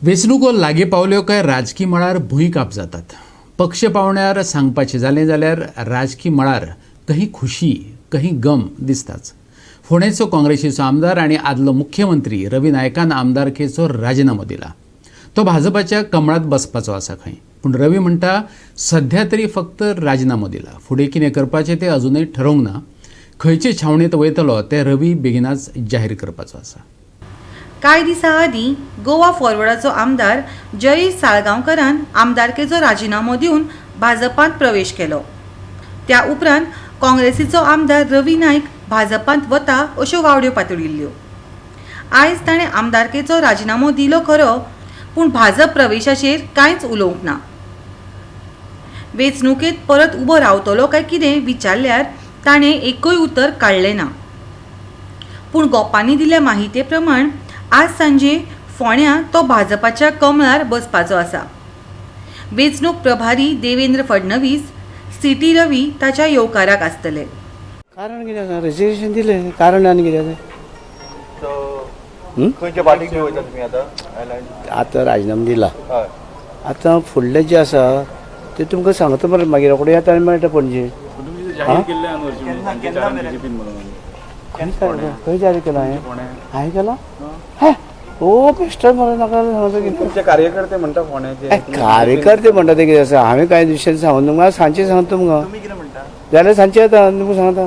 वेंचणुको लागीं पावल्यो काय राजकी मळार भुंयकांप जातात. पक्ष पावण्यार सांगपाचें जालें जाल्यार राजकी मळार कहीं खुशी कहीं गम दिसताच. फोंडेचो काँग्रेसीचो आमदार आनी आदलो मुख्यमंत्री रवी नायकान आमदारकेचो राजिनामो दिला. तो भाजपाच्या कमळात बसपाचो आसा खंय, पूण रवी म्हणटा सध्या तरी फक्त राजिनामो दिला, फुडें कितें करपाचें तें अजुनूय ठरोवंक ना. खंयचे छावणेंत वयतलो तें रवी बेगिनाच जाहीर करपाचो आसा. कांय दिसां आदीं गोवा फॉरवर्डाचो आमदार जयेश साळगांवकरान आमदारकेचो राजिनामो दिवन भाजपांत प्रवेश केलो. त्या उपरांत काँग्रेसीचो आमदार रवी नायक भाजपांत वता अश्यो वावड्यो पातळिल्ल्यो. आयज ताणें आमदारकेचो राजिनामो दिलो खरो, पूण भाजप प्रवेशाचेर कांयच उलोवंक ना. वेंचणुकेंत परत उबो रावतलो काय कितें विचारल्यार ताणें एकूय उतर काडलें ना. पूण गोपांनी दिल्ल्या माहिती प्रमाण आज सांजे फोंड्यां तो भाजपाच्या कमळार बसपाचो आसा. वेंचणूक प्रभारी देवेंद्र फडणवीस, सी टी रवी ताच्या येवकाराक आसतले. कारण कितें आसा? रेजिग्नेशन दिलें, कारण आनी कितें आसा? खंयच्या पार्टीक बी वयता तुमी आतां आयलँड? आतां राजिनामो दिला. हय. आतां फुडलें जें आसा तें तुमकां सांगता मरे, मागीर रोखडें येता आनी मेळटा पणजे. जाहीर केल्ले आनी बीजेपीन म्हणून. खंय सांगता? खंय जारी केला हांवें? हांवें केला हे ओ बेश्टर मरे, नाका सांगता कितें. तुमचे कार्यकर्ते म्हणटा फोंड्याचे. हे कार्यकर्ते म्हणटा ते कितें आसा, हांवें कांय दुसरें सांगून तुमकां, सांजचे सांगता तुमकां. तुमी कितें म्हणटा? जाल्यार सांजचे येता आनी तुमकां सांगता.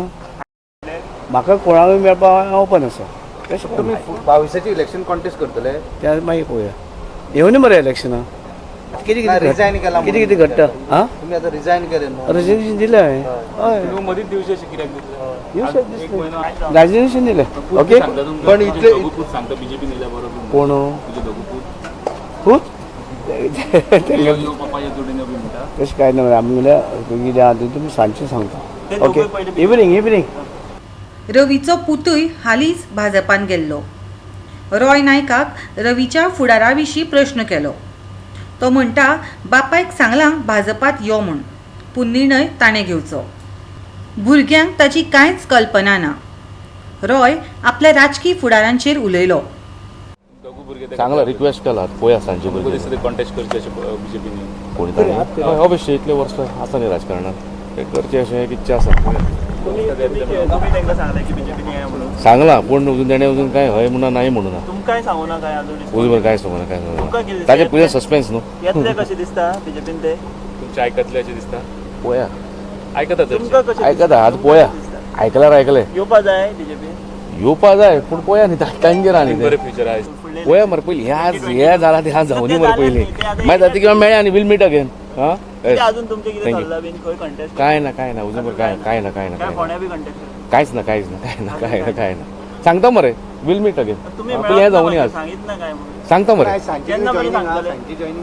म्हाका कोणाकूय मेळपाक हांव ओपन आसा. तशें तुमी 22आचे इलेक्शन कॉन्टेस्ट करतले? त्या मागीर पळोवया. येवनी मरे इलेक्शनां कितें ना, कितें resign केला कितें म्हणून. कितें घडटा. आं, तुमी आतां रिजायन केलें न्हू? रेजिग्नेशन दिलें हांवें, हय. तुम्ही मदींच दिवचे अशें कित्याक दिसलें? दिवचें एक म्हयनो दिसलें, रेजिग्नेशन दिलें. ओके. पण इतले- पूत सांगता बीजेपीन येयल्या बरोबर. कोण? तुजे दोगू पूत. पूत. यो यो पप्पाच्या जोडीन यो बी म्हणटा. तशें कांय ना, आमगेल्या कितें आहा तें तुमी सांजचें सांगता. Okay, evening evening. रवीचो पुतूय हालींच भाजपान गेल्लो. रॉय नायकाक रवीच्या फुडारा विशीं प्रश्न केलो. तो म्हणटा, बापायक सांगलां भाजपात यो म्हूण, पूण निर्णय ताणें घेवचो. भुरग्यांक ताची कांयच कल्पना ना. रॉय आपल्या राजकी फुडारांचेर उलयलो. दोगू भुरगे तेका चांगला रिक्वेस्ट केला, पळोवया सांजचे. तुमकां भुरगे दिसता ते कॉन्टेस्ट करचे अशें बीजेपीन? कोणी तांणी हय, ऑब्वियसली इतले वर्सां आसा न्ही राजकारणात, ते करचे अशें एक इच्छा आसा, पळोवया. तुमी तांकां सांगलें की बीजेपीन या म्हणून? सांगलां, पूण अजून तेणें अजून कांय हय म्हणून नाही म्हणून ना. तुमकांय सांगू ना काय अजून? अजून बरें कांय सांगना, कांय तुमकां सांगना. कितें ताजें पयलें सस्पेन्स न्हू. येतले कशें दिसता बीजेपीन ते? तुमचे आयकतले अशें दिसता? पळोवया. आयकता चडशे? तुमकां कशें? आयकता आतां, पळोवया. आयकल्यार आयकलें. येवपा जाय बीजेपीन? येवपा जाय, पूण पळोवया न्ही, तांगेर आहा न्ही बरें तें. फ्युचर आयज. पळोवया मरे पयलीं, हे आज हे जाला ते आज जावनी मरे पयलीं, मागीर जाता किंवा मेळ्या न्ही, वील मीट अगेन. हां. अजून तुमचें कितें Thank you. थरलां बीन खंय कंटेस्ट? कांय ना, कांय ना, अजून बरें कांय कांय ना, कांय ना. काय कांय ना. फोंड्या बी कंटेस्ट? कांयच ना, कांयच ना, कांय ना, कांय ना, कांय ना. सांगता मरे, वील मीट अगेन. तुमी पयलीं हें जावनी आज. सांगित ना काय म्हणून? सांगता मरे. केन्ना मेरेन सांगतले?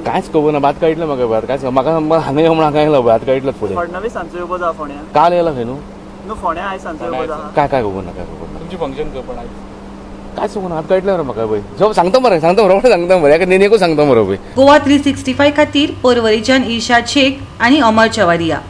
कांयच खबर ना, भात काडलं म्हाका भात कांयच म्हाका हांगा यो म्हणून हांगा येयला, भात काडलं फुडें. फडणवीस सांजचो येवपाचो आहा फोंड्या. काल येयला खंय न्हू. न्हू, फोंड्या आयज सांजचो येवपाचो आहा. काय काय खबर ना, काय खबर ना. तुमची फंक्शन खंय पण आयज? कांयच खबर ना, हात काडलं रे म्हाका पळय. जो सांगता मरे, सांगता मरे, रोखडें सांगता मरे, एका नेनेकूच सांगता मरे पळय. गोवा 365 खातीर पर्वरीच्यान ईर्षा शेख आनी अमर चवारिया.